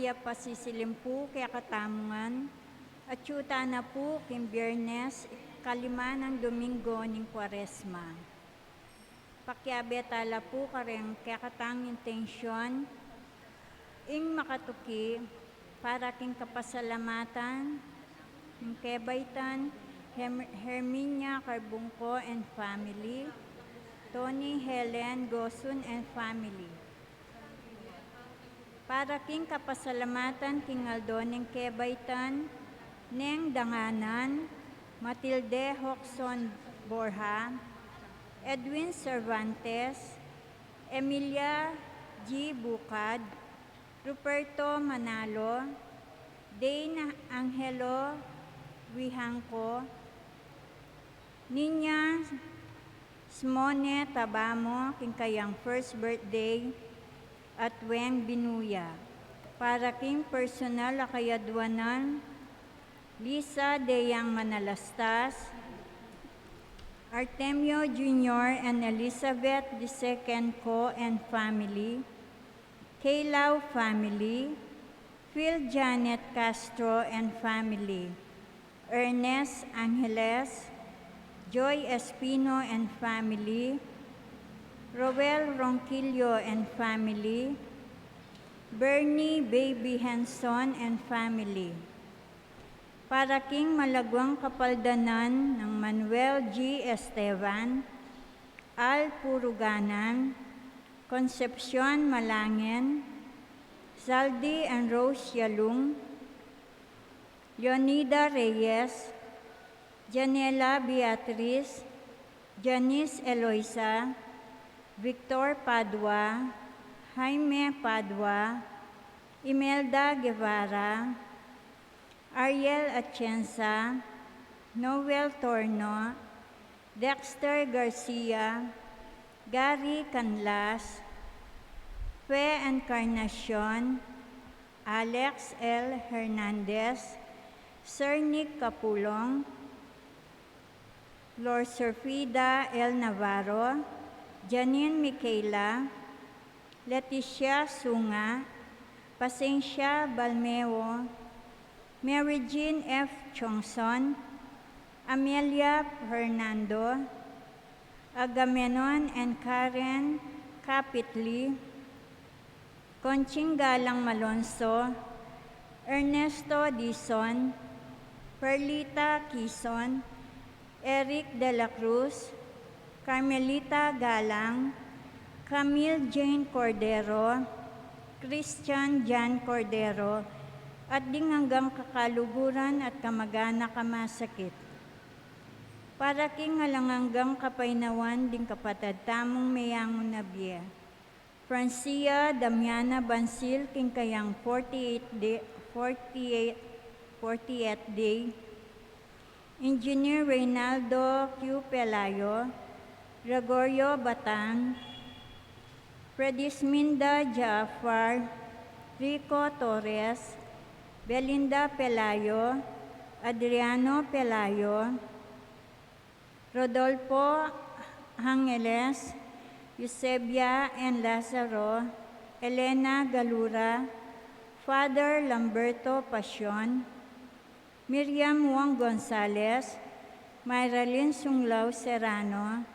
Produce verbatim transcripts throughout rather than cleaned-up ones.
Iya pasisilim pu kekatamu ngan, atyu tana pu king Biyernes, kalima nang Domingo ning Kuaresma. Pakiabe tala pu kareng kekatang intensyon, ing makatuki para king kapasalamatan ning kebaitan Hem-, Herminia Carbungco and family, Tony Helen Gosun and family. Para king kapasalamatan king aldo ning kebaitan neng danganan, Matilde Hoxon Borja, Edwin Cervantes, Emilia G. Bucad, Ruperto Manalo, Dane Angelo Vijangco, Niña Simone Tabamo, king kayang first birthday, at Weng Binuya. Para king personal a kayadwanan, Lisa Deyang Manalastas, Artemio Junior and Elizabeth the Second Co. and family, Kaylau family, Phil Janet Castro and family, Ernest Angeles, Joy Espino and family, Roel Ronquillo and family, Bernie Baby Henson and family. Para king malagwang kapaldanan nang Manuel G. Esteban, Al Puruganan, Concepcion Malangen, Zaldi and Rose Yalung, Leonida Reyes, Janela Beatriz, Janice Eloisa, Victor Padua, Jaime Padua, Imelda Guevara, Ariel Atienza, Noel Torno, Dexter Garcia, Gary Canlas, Fe Encarnacion, Alex L. Hernandez, Sir Nick Capulong, Lord Surfida L. Navarro, Janine Michaela, Leticia Sunga, Pasencia Balmeo, Mary Jean F. Chongson, Amelia Fernando, Agamenon and Karen Capitli, Conching Galang Malonzo, Ernesto Dizon, Perlita Quizon, Eric de la Cruz, Carmelita Galang, Camille Jane Cordero, Christian Jan Cordero, at ding anggang kakaluguran at kamag-anak a masakit. Para king alang anggang kapaynawan ding kapatad tamung meyangu na bie. Francia Damiana Bansil, king kayang forty-eight day, forty-eight, fortieth day. Engineer Reynaldo Q. Pelayo, Gregorio Batang, Fredisminda Jaafar, Rico Torres, Belinda Pelayo, Adriano Pelayo, Rodolfo Angeles, Eusebia and Lazaro, Elena Galura, Father Lamberto Pasion, Miriam Wong Gonzales, Myralyn Sunglaw Serrano,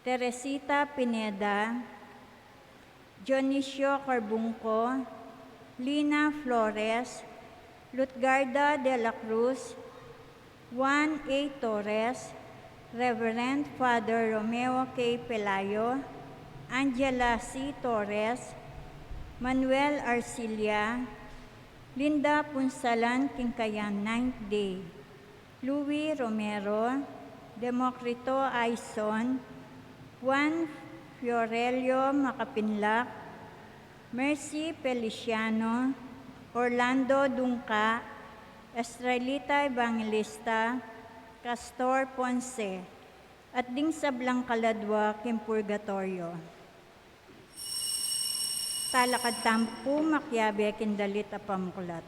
Teresita Pineda, Dionisio Carbungco, Lina Flores, Lutgarda de la Cruz, Juan A. Torres, Reverend Father Romeo K. Pelayo, Angela C. Torres, Manuel Arcilia, Linda Punsalan, king kayang ninth day, Louis Romero, Democrito Aison, Juan Fiorello Makapinlak, Mercy Feliciano, Orlando Dungca, Estrelita Evangelista, Castor Ponce, at ding sablang kaladwa king purgatoryo. Talakad tamu pu makiabe king dalit a pamuklat.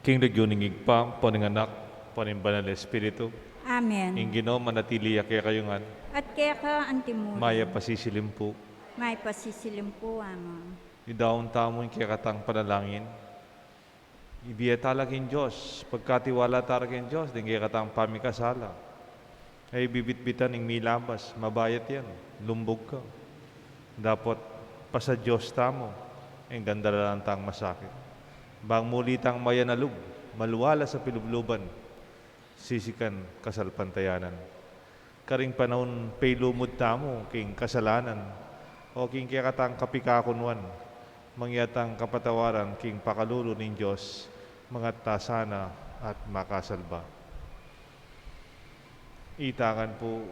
King lagyu ning Ibpa, ampo ning Anak, ampo ning Banal Espiritu. Amen. Ing Ginu manatili ya kekayu ngan. At keka antimurin. Mayap a sisilim pu. Mayap a sisilim pu, Among. Idaun tamu ing kekatang panalangin. Ibie ta la king Dios, pagkatiwala ta la king Dios, ding kekatang pamikasala. E bibitbitan ing milabas, mabayat yan, lumbug ka. Dapot pasa-Dios tamu ing dandalanan tang masakit. Bang muli tang mayan a lub, malualas a pilubluban, sisikan kasalpantayanan. Karing panaun pailumud tamu king kasalanan, o king kekatang kapikakunuan, mangyaring kapatawaran king pakalulu ning Dios, mangatasana at makasalba. Itangan pu,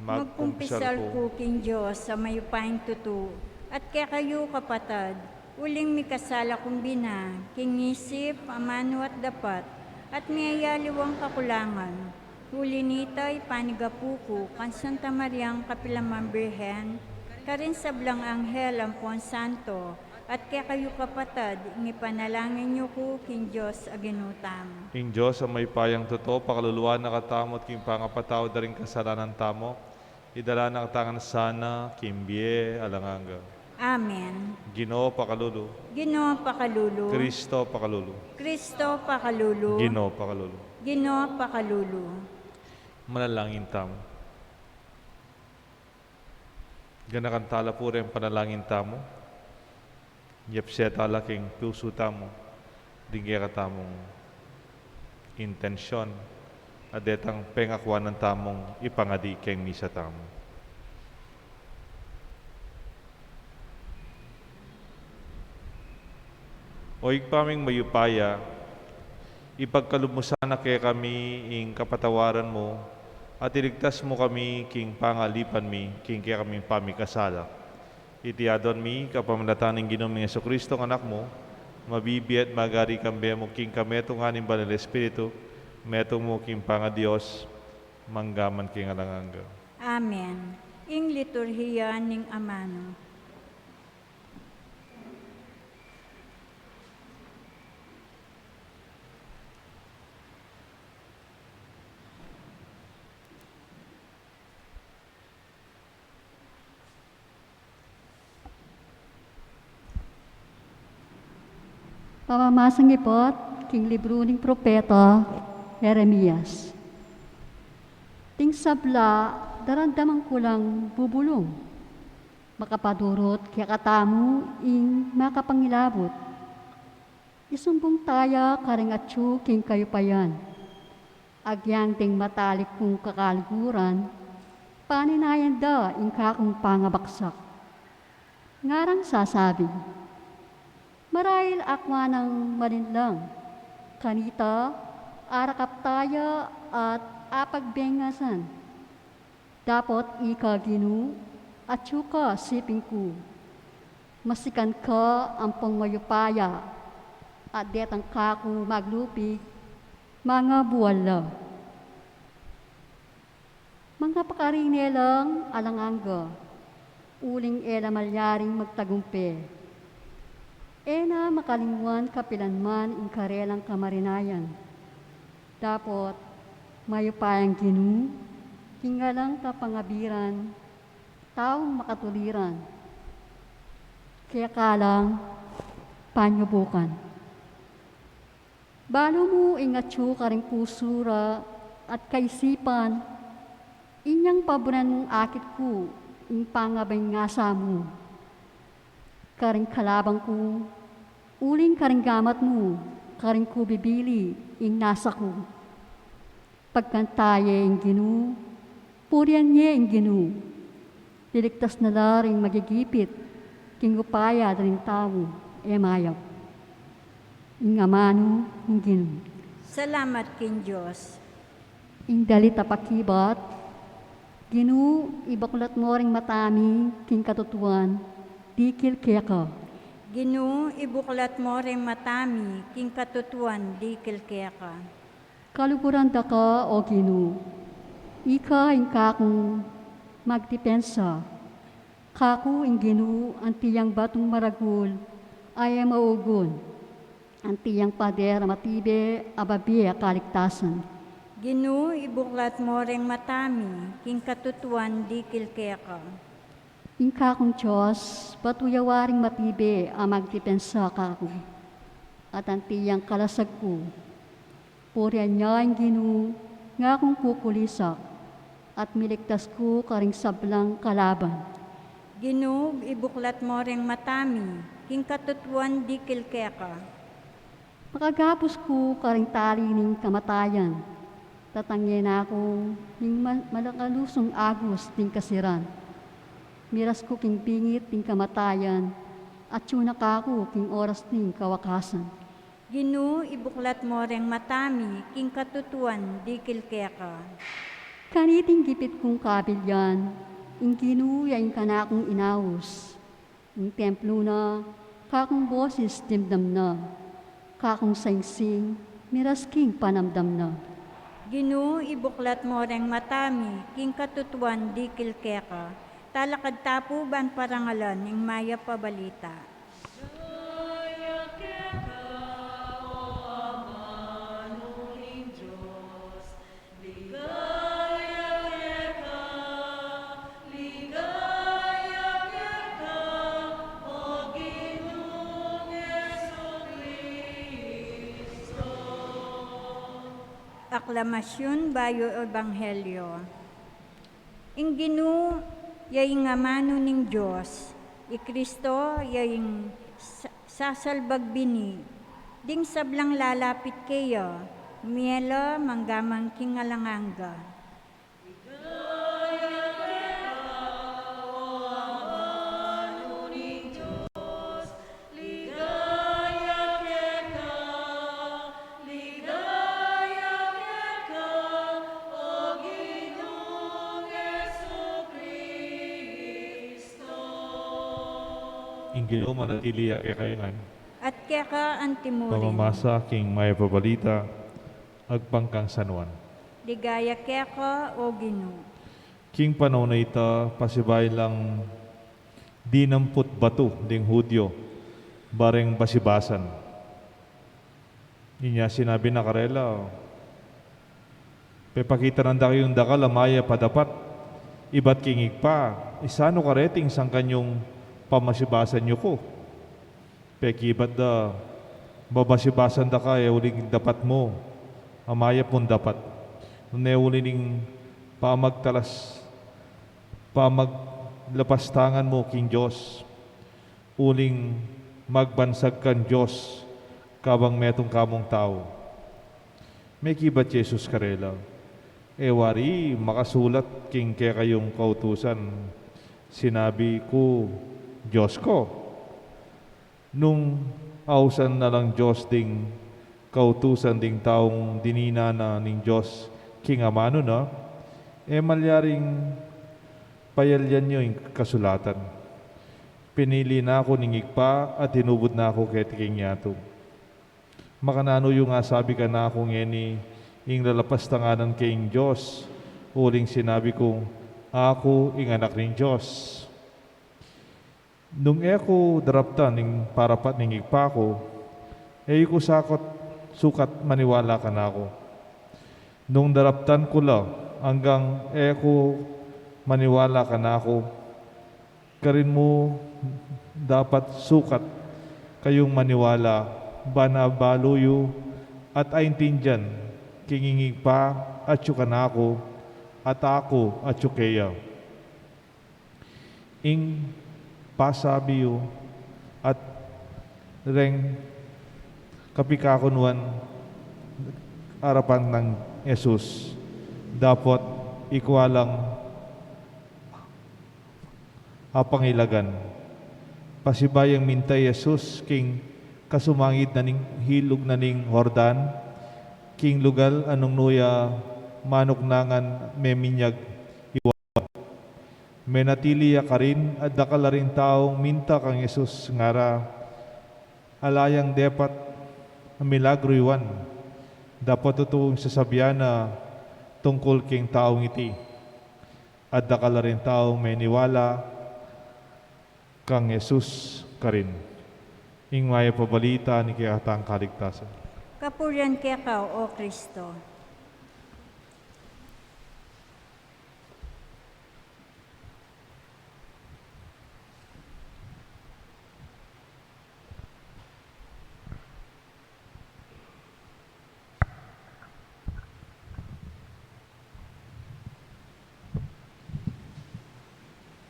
magkumpisal ku king Dios a mayupayang tutu, at kekayu kapatad, uling mikasala kung bina, king isip, amanu at dapat, at miyayaliwang kakulangan. Uli nita, ipanigapu ku kang Santa Mariang kapilan man Birhen, karing sablang anghel ampon santo, at kekayu kapatad, ing ipanalangin yu ku king Dios a Ginu tamu. Ing Dios a mayupayang tutu, pakaluluan na katamu at king pangapatawad da ring kasalanan tamu, idala na katamu ngan sana king bie alang angga. Amen. Ginu pakalulu. Ginu pakalulu. Kristo pakalulu. Kristo pakalulu. Ginu pakalulu. Ginu pakalulu. Manalangin tamu. Ganakan ta la pu reng panalangin tamu. Yapse ta la king pusu tamu ding kekatamung intensyon, a detang pengakuanan tamung ipangadi king misa tamu. O Ibpa ming mayupaya, ipagkalub mu sana kekami ing kapatawaran mu, at iligtas mu kami king pangalipan mi king kekaming pamikasala. Iti aduan mi kapamilatan ning Ginu ming Jesucristo, ing Anak mu, mabibie at magari kambe mu king kametungan ning Banal Espiritu, metung mu king pangaDios, mangga man king alang angga. Amen. Ing liturhiya ning amanu. Pamamasang ibat king libru ning propeta Jeremias. Ding sabla, daramdaman ku lang bubulung, makapadurut kekatamu ing makapangilabut. Isumbung taya karing atyu king kayupayan. Agyang ding matalik kung kakaluguran, paninayan da ing kakung pangabaksak. Ngarang sasabi, marahil akwa nang malinlang, kanita arakap taya at apagbengasan. Dapot ika Ginu, atyu ka siping ku. Masikan ka ampong mayupaya, at detang kaku maglupig, mangabual la. Mangapakarine lang alang angga, uling e la malyaring magtagumpe. E na makalingwan kapilan man ing karelang kamarinayan. Dapot mayupayang Ginu, king alang kapangabiran, taung makatuliran, keka lang panyubukan. Balu mu ing atyu karing pusu ra at kaisipan, inyang pabunan mung akit ku ing pangabengasa mu. Karing kalaban ku, uling karing gamat mu, karin ku bibili ing nasa ku. Pagkanta ye ing Ginu, purian ye ing Ginu. Liligtas na la ring magigipit king upaya da ring tau e mayap. Ing amanu ning Ginu. Salamat king Dios. Ing dalit a pakibat. Ginu, ibuklat mo ring mata mi king katutuan, dikil keka. Ginu, ibuklat mo ring mata mi king katutuan, dikil keka. Kaluguran da ka, O Ginu. Ika ing kakung magdipensa. Kaku ing Ginu, anti yang batung maragul a e maugun. Anti yang pader a matibe a babie a kaligtasan. Ginu, ibuklat mo reng mata mi king katutuan dikil keka. Ing kakung Dios, batu ya waring matibe a magdipensa kaku. At anti yang kalasag ku, purian ya ing Ginu, ngakung kukulisak, at miligtas ku karing sablang kalaban. Ginu, ibuklat mo reng mata mi king katutuan dikil keka. Makagapus ku karing tali ning kamatayan. Tatanggen na ku ning ma-, malakalusung agus ding kasiran. Miras ku king bingit ding kamatayan, at yuna kaku king oras ning kawakasan. Ginu, ibuklat mo reng mata mi king katutuan dikil keka. Kaniting gipit kung kabilyan, ing Ginu ya ing kanakung inaus. Ing templo na, kakung boses dimdam na. Kakung saingsing, miras king panamdam na. Ginu, ibuklat mo reng mata mi king katutuan dikil keka. Talakad ta pu ban parangalan ing mayap a balita. Ligaya keka, o amanu ning Dios. Ligaya keka, ligaya keka, o Ginung Jesucristo. Aklamasyun bayu ebanghelyo. Ing Ginu ya ing amanu ning Dios, i Kristo ya ing sa-, sasalbag bini ding sablang lalapit keya, mie la mangga man king alang angga. Ligaya keka, o amanu ning Dios, ligaya keka, ligaya keka, o Ginung Jesucristo. Ing Ginu manatili ya kekayu ngan. At keka antimurin. Pamamasa king mayap a balita agpang kang San Juan. Ligaya keka, o Ginu. King panaun a ita, pasibayu lang dinamput batu ding Judio, bareng basibasan. Inya sinabi na karela, "Pepakitanan da kayung dakal a mayap a dapat ibat king Ibpa, isanu kareting sangkan yung pamasibasan yu ku?" Pekibat da, "Babasibasan da ka e uling dapat mu, a mayap mung dapat, nune uli ning pamagtalas, pamaglapastangan mu king Dios, uling magbansag kang Dios kabang metung ka mung tau." Mekibat Jesus karela, "E wari makasulat king kekayung kautusan, 'Sinabi ku, Dios ko'?' Nung ausan na lang Dios ding kautusan ding taung dinina na ning Dios king amanu na, e malyaring payalyan yu ing kasulatan, 'Pinili na ku ning Ibpa at inubud na ku keti king yatu.' Makananu yung asabi kanaku ngeni ing lalapastangan na ning Dios, uling sinabi kung aku ing Anak ning Dios? Nung e ku daraptan ing parapat ning Ibpa ku, e yu ku sakut sukat maniwala kanaku. Nung daraptan ku la anggang e ku maniwala kanaku, karin mu dapat sukat kayung maniwala, ban abalu yu at aintindian king ing Ibpa atyu kanaku, at aku atyu keya. Ing pasabi yu at reng kapikakunuan arapan nang Jesus, dapot ikua lang apangilagan. Pasibayung minta i Jesus king kasumangid na ning ilug na ning Jordan, king lugal a nung nu ya manuknangan meminyag i Juan. Menatili ya karin, at dakal la ring taung minta kang Jesus, ngara, "Ala yang depat a milagru i Juan, dapot tutung sasabian na tungkul king taung iti." At dakal la ring taung meniwala kang Jesus karin. Ing mayap a balita ning kekatang kaligtasan. Kapurian keka, O Kristo.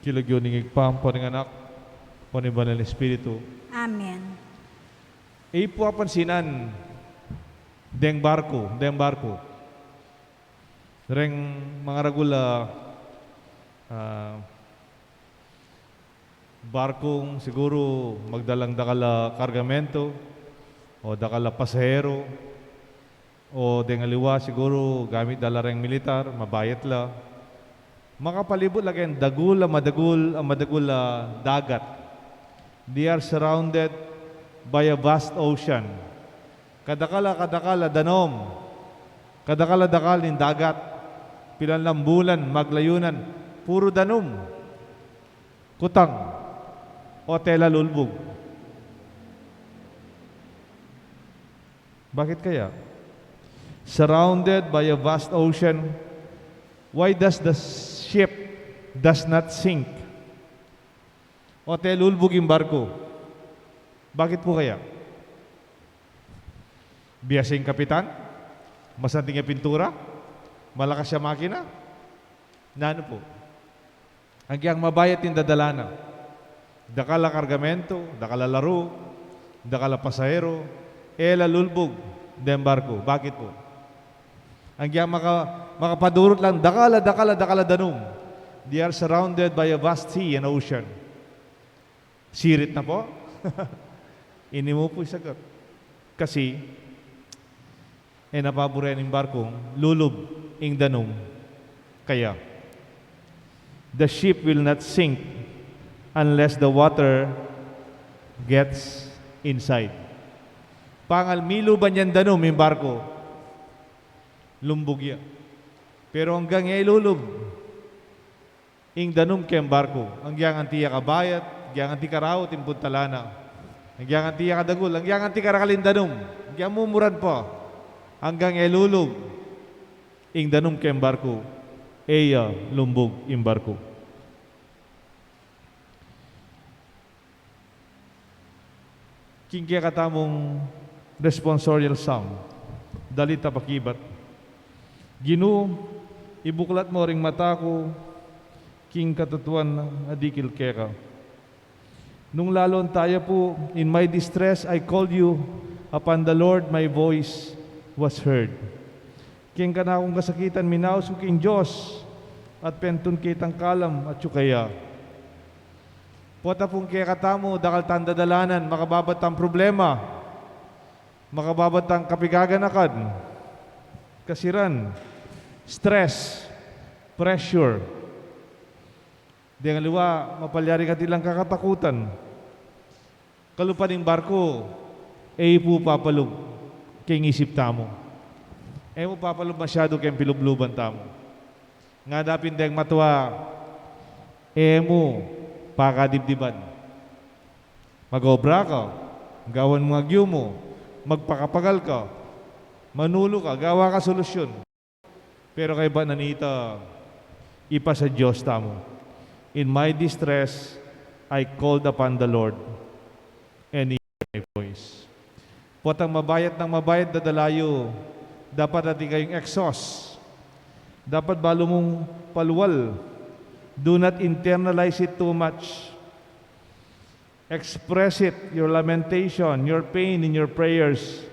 King lagyu ning Ibpa, ampo ning Anak, ampo ning Banal a Espiritu. Amen. E pu apansinan deng barku, deng barku. Reng mangaragul a, ah, barkung siguru magdalang dakal a kargamentu o dakal a pasahero o deng aliwa siguru gamit da la reng militar, mabayat la. Makapalibut la keng dagul a madagul a madagul a dagat. They are surrounded by a vast ocean. Kadakal a kadakal a danum. Kadakal a dakal ning dagat. Pilan lang bulan, maglayunan, puru danum. Kutang o tela lulbug. Bakit kaya? Surrounded by a vast ocean, why does the ship does not sink? Ote lulbug ing barku. Bakit pu kaya? Biasa ing kapitan? Masanting ya pintura? Malakas ya makina? Nanu pu? Agyang mabayat ing dadala na. Dakal a kargamentu, dakal a laru, dakal a pasahero, e la lulbug deng barku. Bakit pu? Agyang maka-, makapadurut lang dakal a, dakal a, dakal a danum. They are surrounded by a vast sea and ocean. Sirit na pu? Ini mu pu ing sagot. Kasi, e na paburen ing barkung lulub ing danum. Kaya, the ship will not sink unless the water gets inside. Pangal miluban yang danum ing barku, lumbug ya. Pero anggang e lulub ing danum keng barku, agyang anti ya kabayat, agyang anti karaut ing puntalan na, agyang anti ya kadagul, agyang anti karakal ing danum, agyang mumuran pa, anggang e lulub ing danum keng barku, e ya lumbug ing barku. King kekatamung responsorial psalm, dalit a pakibat. Ginu, ibuklat mu ring mata ku king katutuan a dikil keka. Nung lalon taya pu, in my distress I called you, upon the Lord my voice was heard. King kanakung kasakitan, minaus ku king Dios, at pentuan ke itang kalam atyu keya. Pota pung kekatamu, dakal tang dadalanan, makababat tang problema, makababat tang kapigaganakan, kasiran, stress, pressure. Deng aliwa, mapalyari kati lang kakatakutan. Kalupa ning barku, e pu papalub king isip tamu. E mu papalub masyadu king pilubluban tamu. Ngana pin deng matua, e mu pakadibdiban. Mag-obra ka, gawan mu agyu mu, magpakapagal ka, manulu ka, gawa ka solusyon. Pero kaybat na nita, ipasa Dios tamu. In my distress, I called upon the Lord, and He heard my voice. Potang mabayat nang mabayat dadala yu, dapat atin kayung exhaust. Dapat balu mung palual. Do not internalize it too much. Express it, your lamentation, your pain in your prayers.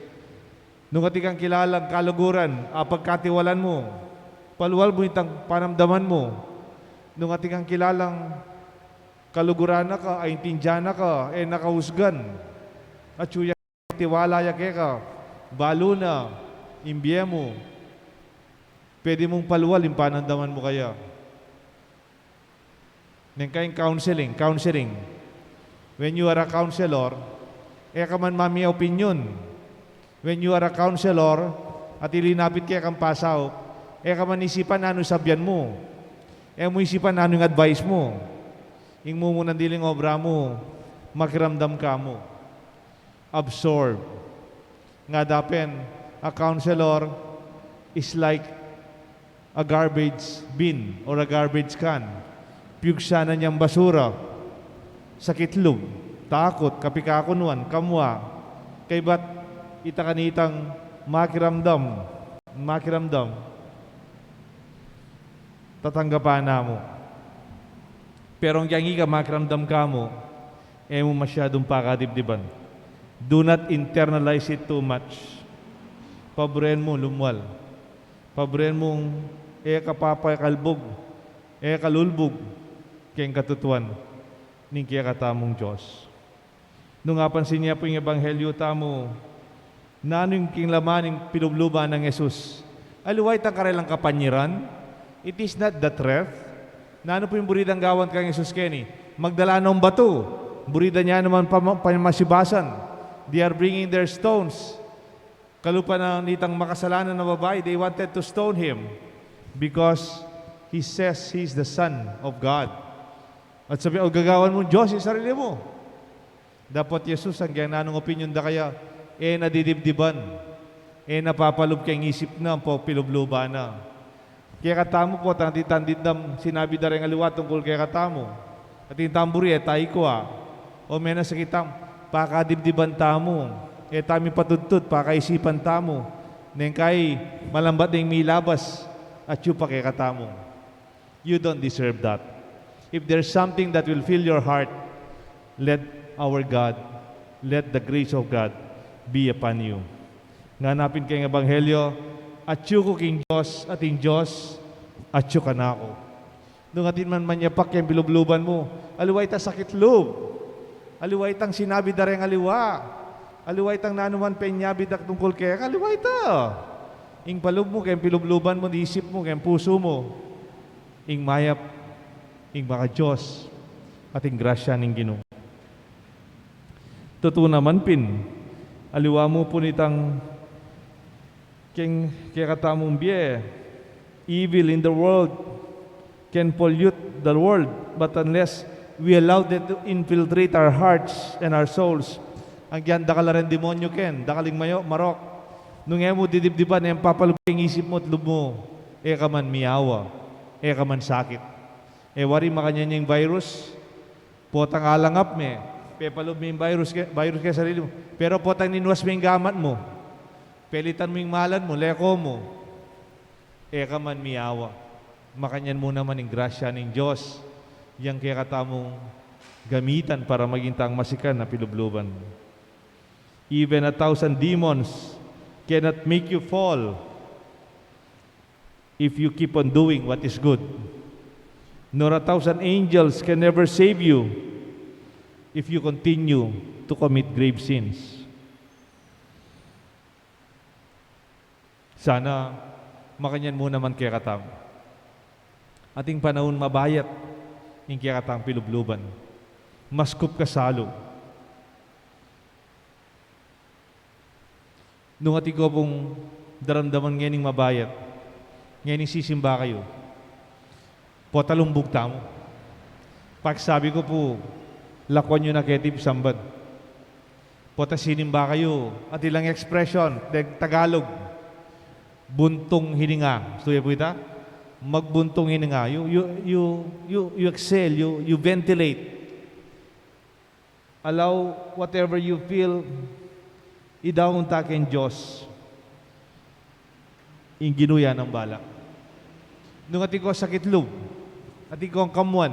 Nung atin kang kilalang kaluguran, apagkatiwalan mu, palual mu itang panamdaman mu. Nung atin kang kilalang kaluguran na ka, aintindian na ka, e na ka usgan. Atyu ya, tiwala ya keka, balu na ing bie mu. Pwede mung palual ing panamdaman mu kaya. Neng kayang counseling, counseling. When you are a counselor, e ka man mamie opinyon. When you are a counselor, at ilinapit keka ing pasaup, e ka man isipan nanu ing sabian mu. E mu isipan nanu ing advice mu. Ing mumunan diling obra mu, makiramdam ka mu. absorb. Nga dapin, a counselor is like a garbage bin or a garbage can. Piyugsan na niyang basura, sakit lub, takut, kapikakunuan, kamwa. Kaybat ita kanitang makiramdam, makiramdam, tatanggapan na mu. Pero ing kayang ika makiramdam ka mu, e mu masyadung pakadibdiban. Do not internalize it too much. Paburen mu lumwal. Paburen mung e ka papakalbug, e ka lulbug keng katutuan ning kekatamung Dios. Nung apansin ye pu ing ebanghelyo tamu, nanu ing king laman ning pilubluban nang Jesus? Aliwa itang karelang kapanyiran. It is not the threat. Nanu pu ing buri dang gawan kang Jesus keni? Magdala nung batu. Buri da ne naman pama-, pamasibasan. They are bringing their stones. Kalupa na nitang makasalanan a babai, they wanted to stone him because he says he is the Son of God. At sabi, "O, gagawan mung Dios ing sarili mu." Dapot Jesus, agyang nanung opinyon da kaya, e na didibdiban, e na papalub keng isip na ampong pilubluban na. Kekatamu pu, atin tang didam sinabi da reng aliwa tungkul kekatamu. Atin tang buri, e ta ikwa. O, menasakit tamu, pakadibdiban tamu. E tamu patudtud, pakaisipan tamu. Neng kai, malambat neng milabas, atyu pa kekatamu. You don't deserve that. If there's something that will fill your heart, let our God, let the grace of God be upon you. Ngana pin keng ebanghelyo, atyu ku king Dios, at ing Dios atyu kanaku. Nung atin man manyapak keng pilubluban mu, aliwa itang sakit lub, aliwa itang sinabi da reng aliwa, aliwa itang nanu man penyabi da tungkul keka, aliwa ita. Ing palub mu keng pilubluban mu, isip mu keng pusu mu, ing mayap, ing maka-Dios, at ing grasya ning Ginu. Tutu naman pin, aliwa mu pun itang keng kekatamung bie. Evil in the world can pollute the world, but unless we allow that to infiltrate our hearts and our souls, agyang dakal la reng demonyo ken, dakal ing mayo, marok. Nung e mu didibdiban, e mu papalub ing isip mu at lub mu, e ka man miawa, e ka man sakit. E wari makanyan yang virus, potang alangap me, pepalub me ing virus ke, virus ke sarili mu. Pero potang ninuas me ing gamat mu, pelitan mu ing malan mu, leko mu, e ka man miawa. Makanyan mu naman ing grasya ning Dios, yang kekatamung gamitan para maging tang masikan a pilubluban. Even a thousand demons cannot make you fall if you keep on doing what is good. Nor a thousand angels can never save you if you continue to commit grave sins. Sana makanyan mu naman kekatamu. Atin panaun mabayat ing kekatang pilubluban. Maskup ka salu. Nung atin ko pung daramdaman ngening mabayat, ngening sisimba kayu, pota lumbug tamu. Pagsabi ku pu, lakuan yu na keti pisamban. Pota sinimba kayu, atin lang expression, deng Tagalog, buntung hininga. Gustu ye pu ita? Magbuntung hininga. You, you, you, you, you exhale, you, you ventilate. Allow whatever you feel, idaun ta keng Dios. Ing Ginu ya nang bahala. Nung atin kong sakit lub, atin kong kamuan,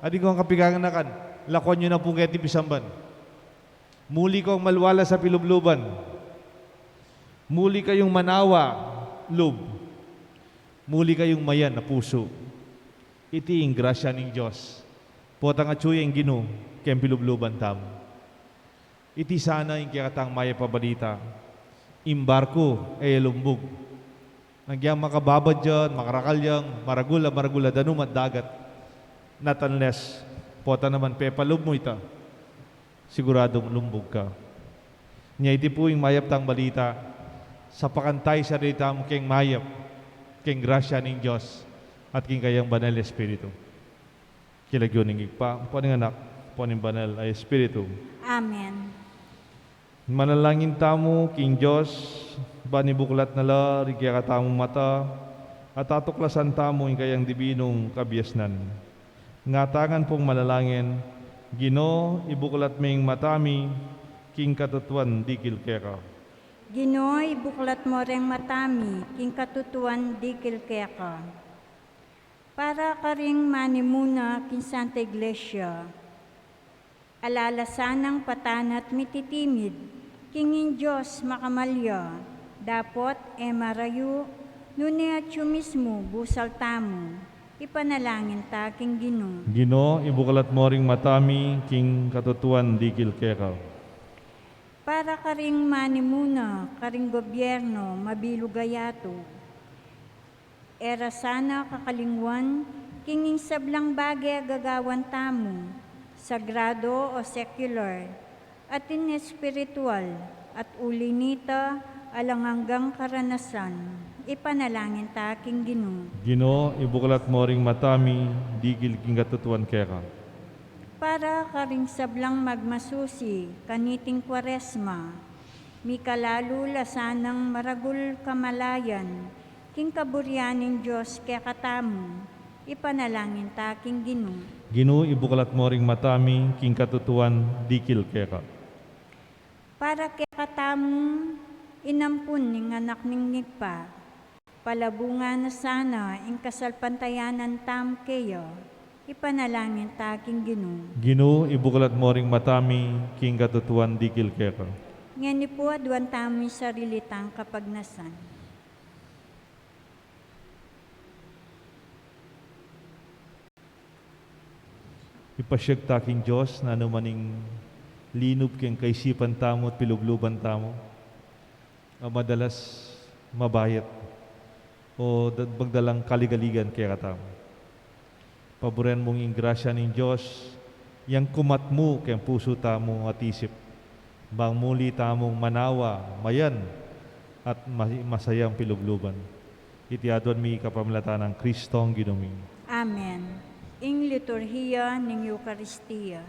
atin kong kapikanganakan, lakuan yu na pu keti pisamban. Muli kong malwalas a pilubluban. Muli kayung manawa lub. Muli kayung mayan a pusu. Iti ing grasya ning Dios. Potang atyu ya ing Ginu keng pilubluban tamu. Iti sana ing kekatang mayap a balita. Ing barku e lumbug. Agyang makababad yang, makarakal yang, maragul a maragul a danum at dagat. Not unless, pota naman pepalub mu ita, siguradung lumbug ka. Nya iti pu ing mayap tang balita, sapakan taya ing sarili tamu keng mayap, keng grasya ning Dios, at keng kayang Banal a Espiritu. King lagyu ning Ibpa, ampo ning Anak, ampo ning Banal a Espiritu. Amen. Manalangin tamu king Dios, ban ibuklat na la ring kekatamung mata, at atuklasan tamu ing kayang dibinung kabiasnan. Ngatanan pung manalangin, Ginu, ibuklat me ing mata mi king katutuan dikil keka. Ginu, ibuklat mo reng mata mi king katutuan dikil keka. Para karing manimuna king Santa Iglesia. Ala la sanang patanat mititimid king ing Dios makamalya, dapot e marayu, nune atyu mismu busal tamu, ipanalangin ta king Ginu. Ginu, ibuklat mo ring mata mi king katutuan dikil keka. Para karing manimuna karing gobyerno mabilug a yatu. E ra sana kakalingwan king ing sablang bage gagawan tamu, sagrado o sekular, atin espiritual, at uli nita alang anggang karanasan, ipanalangin ta king Ginu. Ginu, ibuklat mo ring mata mi dikil king katutuan keka. Para karing sablang magmasusi kaniting Kwaresma, mikalalu la sanang maragul kamalayan king kaburian ning Dios kekatamu, ipanalangin ta king Ginu. Ginu, ibuklat mo ring mata mi king katutuan dikil keka. Para kekatamu, inampun ning Anak ning Ibpa, palabungan na sana ing kasalpantayanan tamu keya, ipanalangin ta king Ginu. Ginu, ibuklat mo ring mata mi king katutuan dikil keka. Ngeni pu aduan tamu ing sarili tang kapagnasan. Ipasyag ta king Dios nanu man ing linub king kaisipan tamu at pilubluban tamu, a madalas mabayat o da-, magdalang kaligaligan kekatamu. Paburen mung ing grasya ning Dios, yang kumat mu keng pusu tamu at isip, bang muli tamung manawa, mayan, at ma-, masayang pilubluban. Iti aduan mi kapamilatan nang Kristong Ginu mi. Amen. Ing liturhiya ning Eukaristia.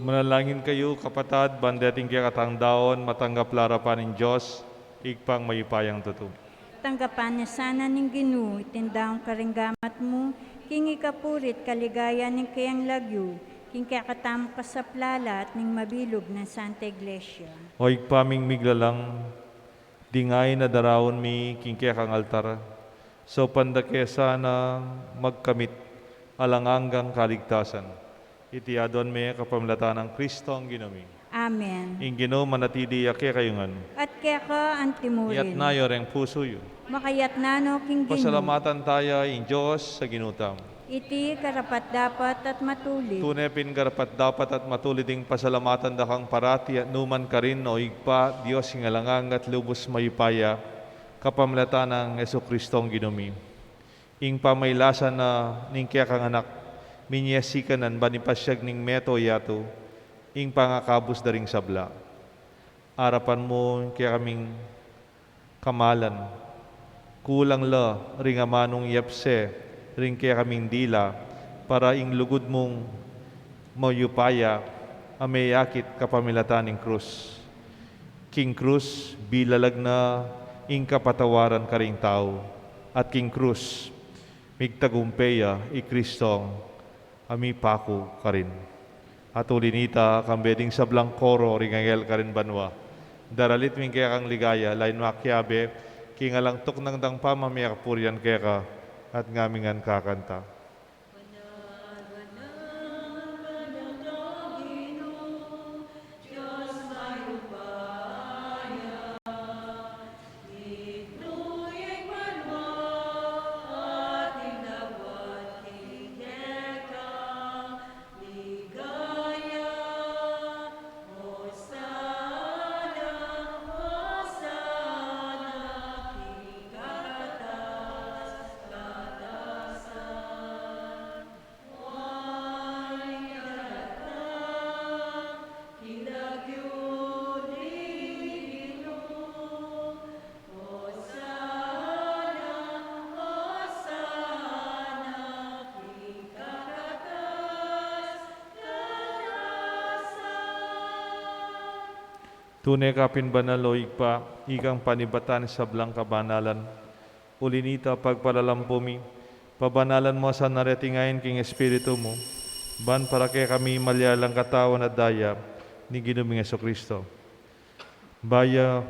Manalangin kayu, kapatad, ban deting kekatang daun matanggap la arapan ning Dios, Ibpang mayupayang tutu. Tanggapan na sana ning Ginu iting daun karing gamat mu, king ikapuri't kaligayan ning kayang lagyu, king kekatamung kasaplalan at ning mabilug nang Santa Iglesia. O Ibpa ming miglalang, ding ain a daraun mi king kekang altar, saupan da ke sanang magkamit alang anggang kaligtasan. Iti aduan mi kapamilatan nang Kristong Ginu mi. Amen. Ing Ginu manatili ya kekayu ngan. At keka anti mu rin. Iyatas yu reng pusu yu. Makayatas no king Ginu. Pasalamatan taya ing Dios a Ginu tamu. Iti karapat-dapat at matulid. Tune pin karapat-dapat at matulid ing pasalamatan da kang parati at nu man karin, o Ibpa, Dios ning alang angga at lubus mayupaya, kapamilatan nang Jesucristong Ginu mi. Ing pamailasan na ning kekang Anak, Minie sikanan ban ipasyag ning mabilug a yatu ing pangakabus da ring sabla. Arapan mu ing kekaming kamalan, kulang la ring amanung yapse ring kekaming dila, para ing lugud mung mayupaya a meyakit kapamilatan ning krus. King krus, bilalag na ing kapatawaran karing tau, at king krus, migtagumpe ya i Kristong a mipaku karin. At uli nita, kambe ding sablang koro ring anghel karin banua, daralit mi ing kekang ligaya, lain makiabe king alang tuknang dang pamamie kapurian keka, at ngamin ngan kakanta. Tune ka pin banal, o Ibpa, ikang panibatan ning sablang kabanalan. Uli nita, pagpalalampu mi, pabanalan mu sa na reting ain king Espiritu mu, ban para kekami malyalang katawan at daya ning Ginu ming Jesucristo. Baya,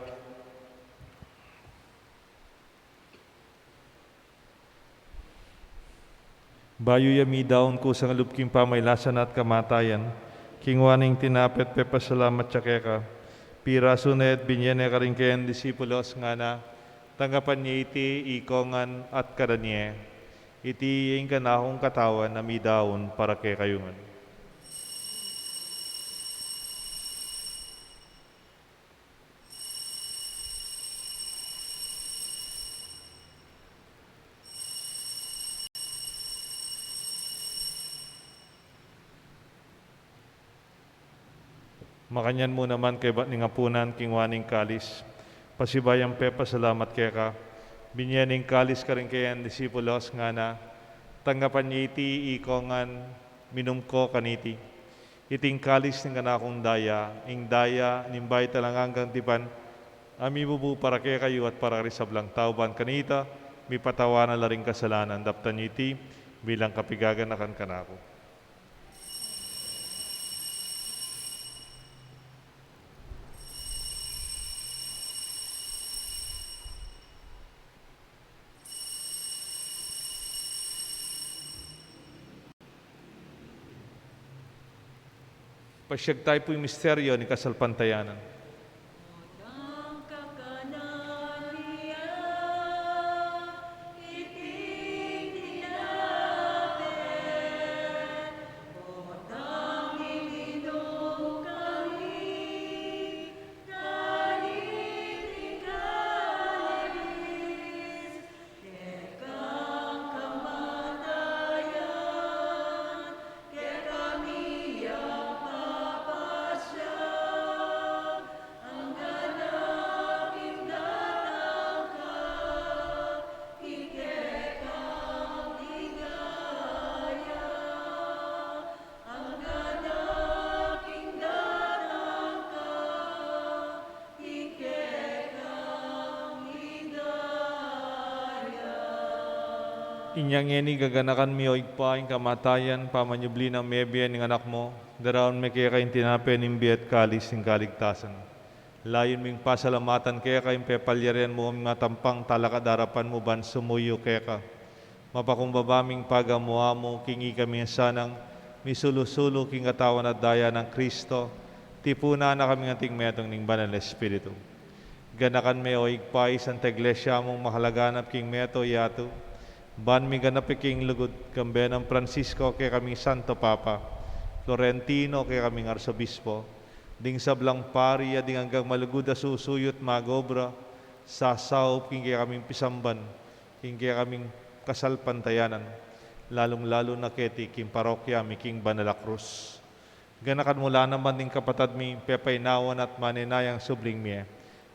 bayu ya midaun kusang lub king pamailasan at kamatayan, kinua ne ing tinape at pepasalamat ya keka, pirasu ne at binie ne karing kayang disipulos, ngana: Tanggapan ye iti ikong ngan at kanan ye. Iti ing kanakung katawan a midaun para kekayu ngan. Makanyan mu naman kaybat ning apunan, kinua ne ing kalis, pasibayu yang pepasalamat keka, binie ne ing kalis karing kayang disipulos, ngana: Tanggapan ye iti ikong ngan, minum ko kaniti. Iti ing kalis ning kanakung daya, ing daya ning bayu at alang anggang tipan, a mibubu para kekayu at para karing sablang tau, ban kanita mipatawad na la ring kasalanan. Daptan ye iti bilang kapaganakan kanaku. Pasiag tayu pu ing misteryu ning kasalpantayanan. Inya ngeni gaganakan mi, o Ibpa, ing kamatayan pamanyubli nang mebie ning Anak mu, daraun mi keka ing tinape ning bie at kalis ning kaligtasan. Layun ming pasalamatan keka ing pepalyarian mu, ming matampang talakad king arapan mu ban sumuyu keka. Mapakumbaba ming pagamu-amu king ikami sanang misulu-sulu king katawan at daya nang Kristo, tipunan na kami anting metung ning Banal a Espiritu. Ganakan me, o Ibpa, ing Santa Iglesia mung makalaganap king meto yatu, ban miganap king lugud, kambe nang Francisco kekaming Santo Papa, Florentino kekaming Arsobispo, ding sablang pari at ding anggang malugud a susuyu't mag-obra, sasaup king kekaming pisamban, king kekaming kasalpantayanan. lalung-lalu na keti king parokya mi king Banal a Krus. Ganakan mu la naman ding kapatad mi, pepainawan at manenayang subling mie,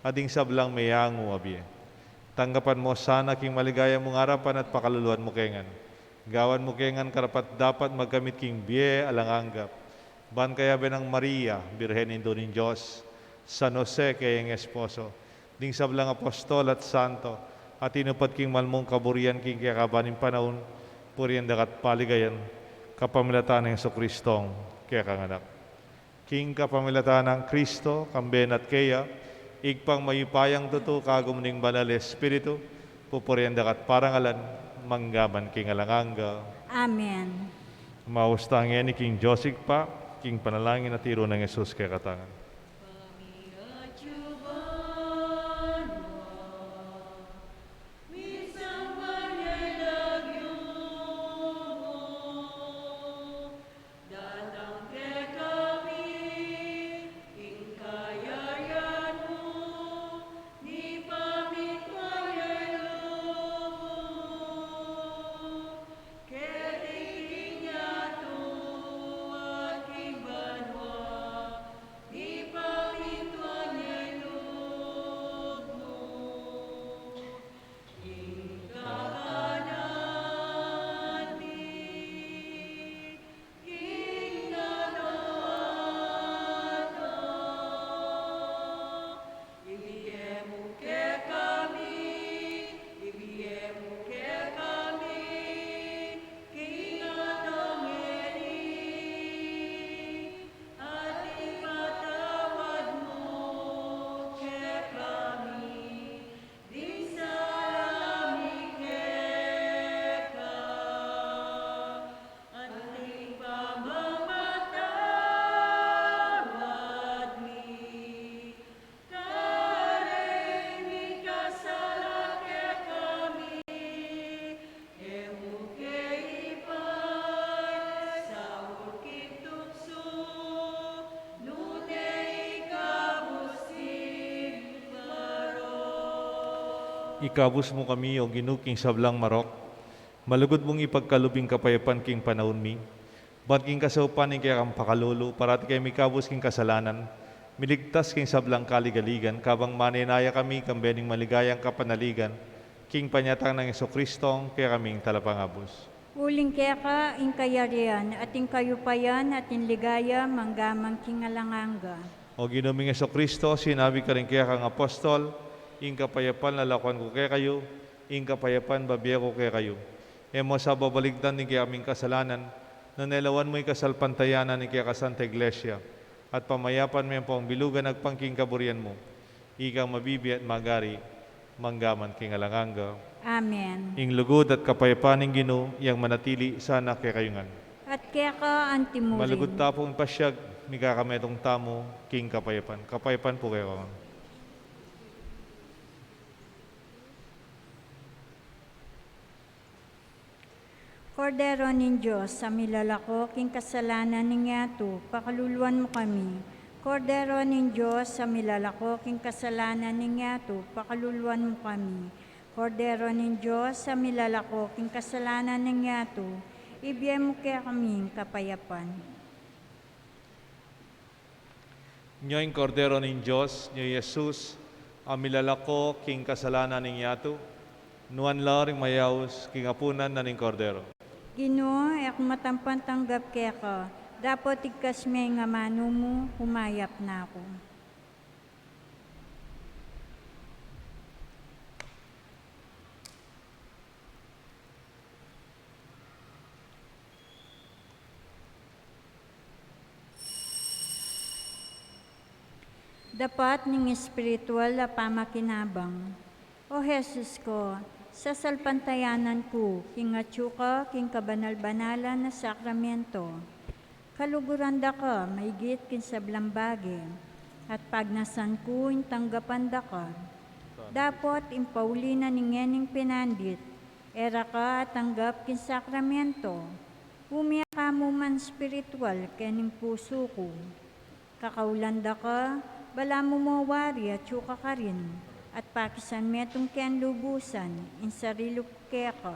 at ding sablang meyangu a bie. Tanggapan mu sana king maligaya mung arapan at pakaluluan mu ke ngan. Gawan mu ke ngan karapat-dapat magkamit king bie alang angga. Ban kayabe nang Maria, Birhen Indu ning Dios, San Jose, kayang esposo, ding sablang apostol at santo, a tinupad king malmung kaburian king kekaban ning panaun, purian da ka at paligayan, kapamilatan nang Jesucristong kekang Anak. King kapamilatan nang Kristo, kambe na at keya, Ibpang mayupayang tutu, kagum ning Banal a Espiritu, pupurian da ka at parangalan, mangga man king alang angga. Amen. Maus ta ngeni king Dios Ibpa, king panalangin a tiru nang Jesus kekatamu. Datang kekami ing kayarian mu, mipamintuan ya ing lub mu, keti king yatu at king banua, mipamintuan ya ing lub mu. Ing kakanan mi king adwa-adwa, ibie mu kekami, ibie mu kekami king aldo ngeni, at ipatawad mu kekami ding sala mi keka, anti ing pamamatawad mi Ikabus mu kami, O Ginu, king sablang marok. Malugud mung ipagkalub ing kapayapan king panaun mi. Ban king kasaupan ning kekang pakalulu, parati kami mikabus king kasalanan, miligtas king sablang kaligaligan, kabang manenaya kami kambe ning maligayang kapanaligan, king panyatang nang Jesucristong kekaming Talapangabus. Uling keka ing kayarian, at ing kayupayan, at ing ligaya, mangga man king alang angga. O Ginu ming Jesucristo, sinabi mu karing kekang apostol, ing kapayapan lalakuan ku kekayu, ing kapayapan bibie ku kekayu. E mu sa babaligtan ding kekaming kasalanan, nune lawan mu ing kasalpantayanan ning kekang Santa Iglesia, at pamayapan me ampong bilugan agpang king kaburian mu. Ikang mabibie at magari, mangga man king alang angga. Amen. Ing lugud at kapayapan ning Ginu, yang manatili sana kekayu ngan. At keka anti murin. Malugud ta pung pasiag, mikakametung tamu king kapayapan. Kapayapan pu kekayu ngan. Kordero ning Dios, a milalako king kasalanan ning yatu, pakaluluan mu kami. Kordero ning Dios, a milalako king kasalanan ning yatu, pakaluluan mu kami. Kordero ning Dios, a milalako king kasalanan ning yatu, ibie mu kekami ing kapayapan. Nyo ing Kordero ning Dios, nyo i Jesus, a milalako king kasalanan ning yatu, nuan la ring mayaus king apunan na ning Kordero. Ginu, e ku matampan tanggap keka, dapot igkas me ing amanu mu, kumayap na ku. Dapat ning espiritual a pamakinabang. O Jesus ko, sasalpantayanan ku king atyu ka king kabanal-banalan a sakramento. Kaluguran da ka maigit king sablang bage, at pagnasan ku ing tanggapan da ka. Dapot ing pauli na ning ngening pinandit, e ra ka atanggap king sakramento. Ume ka mu man espiritual kening pusu ku. Kakaulan da ka, balamu mo wari atyu ka karin, at pakisan metung keng lubusan ing sarili ku keka.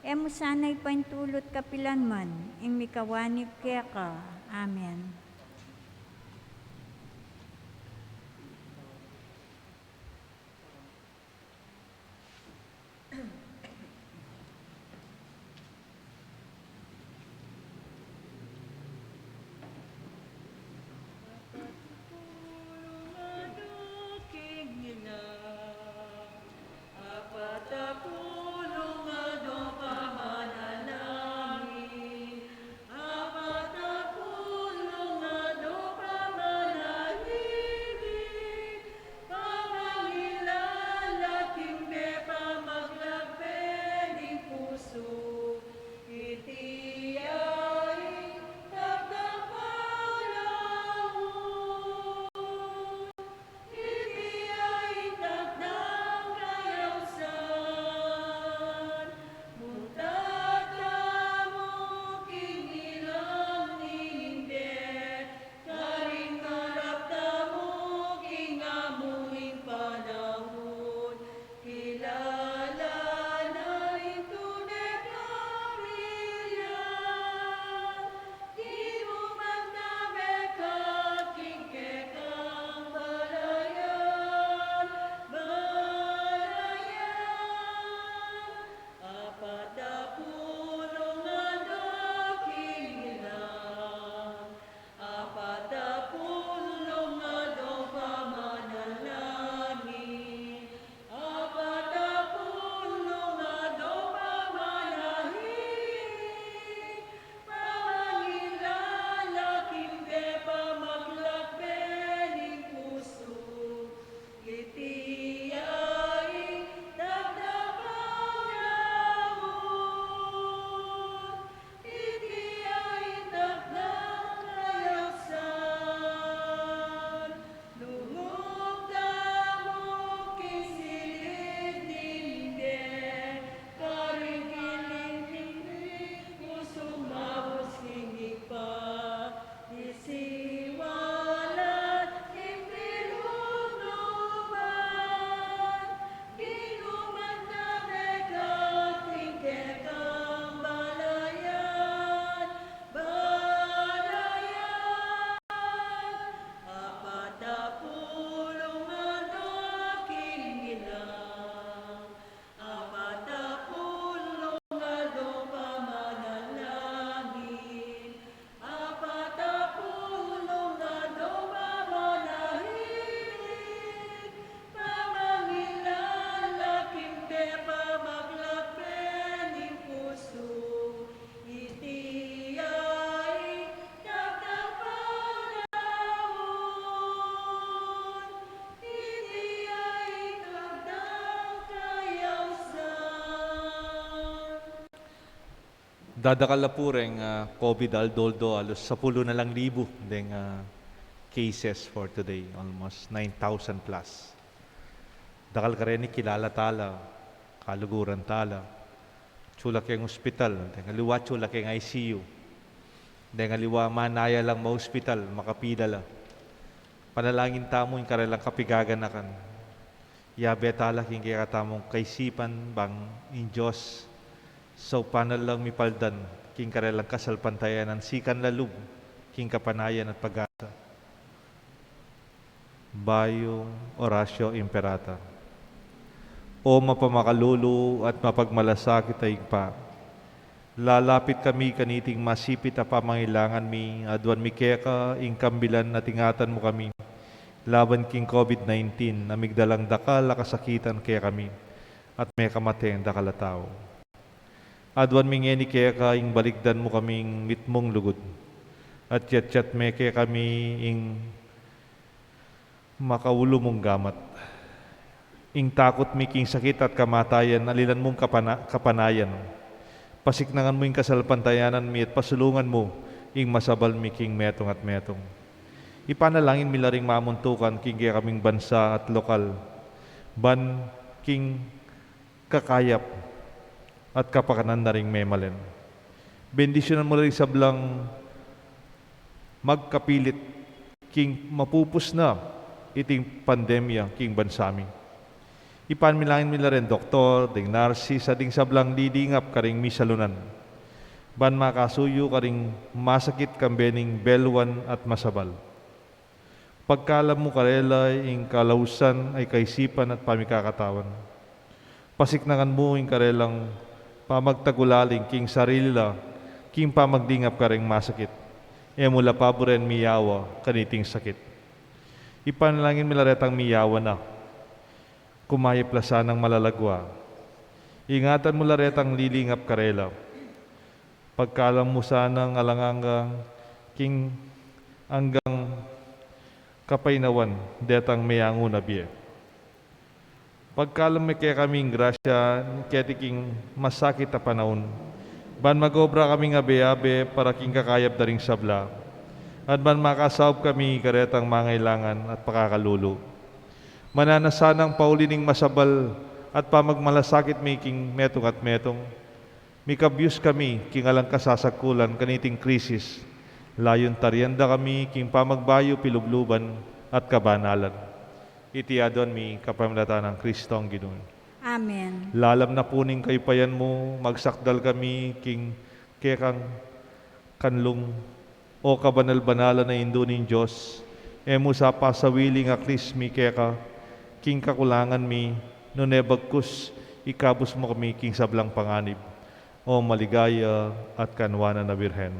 E mu sana ipaintulut kapilan man ing mikawani keka. Amen. Dadakal na pu reng, ah, COVID aldo-aldo, alos sapulu na lang libu deng, ah, cases for today, almost nine thousand plus. Dakal kareni kilala tala, kaluguran tala. Atsu la keng ospital, deng aliwa atsu la keng I C U. Deng aliwa manaya lang ma-ospital, makapila la. Panalangin tamu ing karelang kapigaganakan. Yabe tala king kekatamung kaisipan bang ing Dios saupan na lang mipaldan king karelang kasalpantayanan, sikan la lub king kapanayan at pag-asa. Bayung Oratio Imperata. O mapamakalulu at mapagmalasakit a Ibpa, lalapit kami kaniting masipit a pamangailangan mi, aduan mi keka ing kambilan at ingatan mu kami laban king COVID nineteen a migdalang dakal a kasakitan kekami at mekamateng dakal a tau. Aduan mi ngeni keka ing balikdan mu kaming mitmung lugud. At yatyat me kekami ing makaulu mung gamat. Ing takut mi king sakit at kamatayan, alilan mung kapana-, kapanayan. Pasiknangan mu ing kasalpantayanan mi at pasulungan mu ing masabal mi king metung at metung. Ipanalangin mi la ring mamuntukan king kekaming bansa at lokal. Ban king kakayap at kapakanan na ring memalen. Bendisyunan mu la ring sablang magkapilit king mapupus na iting pandemya king bansa mi. Ipanalangin mi la reng doktor, ding narsis, at ding sablang lilingap karing misalunan, ban makasuyu karing masakit kambe ning beluan at masabal. Pagkalam mu karela ing kalausan a kaisipan at pamikakatawan. Pasiknangan mu ing karelang pamagtagulaling king sarili la, king pamaglingap karing masakit. E mu la paburen miyawa kaniting sakit. Ipanalangin mi la retang miyawa na, kumayap la sanang malagwa. Ingatan mu la retang lilingap karela. Pagkalam mu sanang alang anggang king anggang kapaynawan detang meyangu na bie. Pagkalam mu kekami ing grasya keti king masakit a panaun, ban mag-obra kaming abe-abe para king kakayap da ring sabla, at ban makasaup kami karetang mangailangan at pakakalulu. Mananu sanang pauli ning masabal at pamagmalasakit mi king metung at metung, mikabyus kami king alang kasasagkulan kaniting krisis, layun tarian da kami king pamagbayu, pilubluban, at kabanalan. Iti aduan mi kapamilatan nang Kristong Ginu mi. Amen. Lalam na pu ning kayupayan mu, magsakdal kami king kekang kanlung, O kabanal-banalan a Indu ning Dios. E mu sa pasawili ing aklis mi keka king kakulangan mi, nune bagkus ikabus mu kami king sablang panganib, O maligaya at kanwanan a Birhen.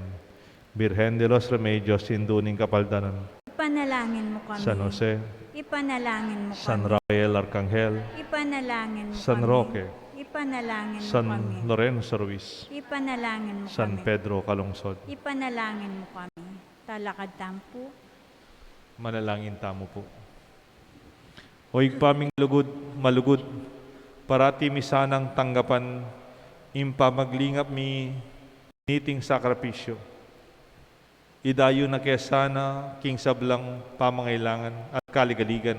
Birhen de los Remedios, Indu ning Kapaldanan. Ipanalangin mu kami. San Jose. Ipanalangin mu kami. San Rafael Arkanghel. Ipanalangin mu kami. San Roque. Ipanalangin mu kami. San Lorenzo Ruiz. Ipanalangin mu kami. San Pedro Calungsod. Ipanalangin mu kami. Talakad tamu pu. Manalangin tamu pu. O Ibpa ming lugud, malugud, parati mi sanang tanggapan ing pamaglingap mi niting sakripisyu. Idayu na ke sana king sablang pamangailangan at kaligaligan,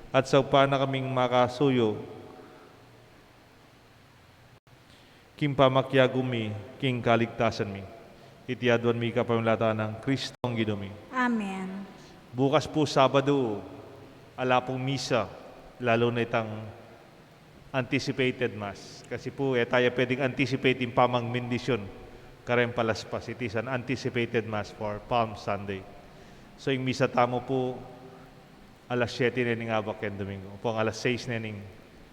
at saupan na kaming makasuyu king pamakiagum mi king kaligtasan mi. Iti aduan mi kapamilatan nang Kristong Ginu mi. Amen. Bukas pu Sabadu, ala pung misa, lalu na itang anticipated Mass. Kasi pu, e taya pwedeng anticipate ing pamangbendisyun kareng palaspas. It is an anticipated Mass for Palm Sunday. So, ing misa tamu pu, alas siyete ne ning abak keng Domingo. Ampong alas sais ne ning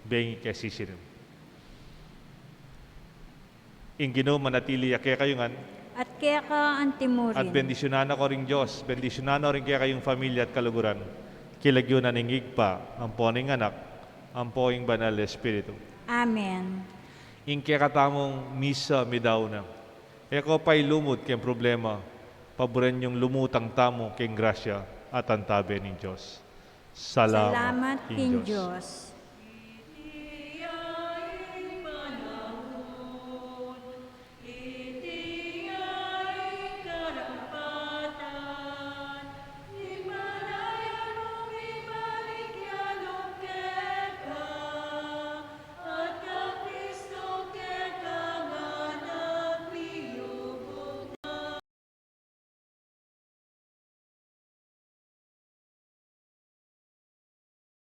bengi keng sisinan. Ing Ginu manatili ya kekayu ngan. At keka antimurin. At bendisyunan na ko ring Dios, bendisyunan no ring kekayung familia at kaluguran. King lagyu na ning Ibpa, ampo ning Anak, ampo ing Banal Espiritu. Amen. Ing kekatamung misa midaun na. E ko pailumud keng problema, paburen yung lumutang tamu keng grasya at antabe ning Dios. Salamat king Dios.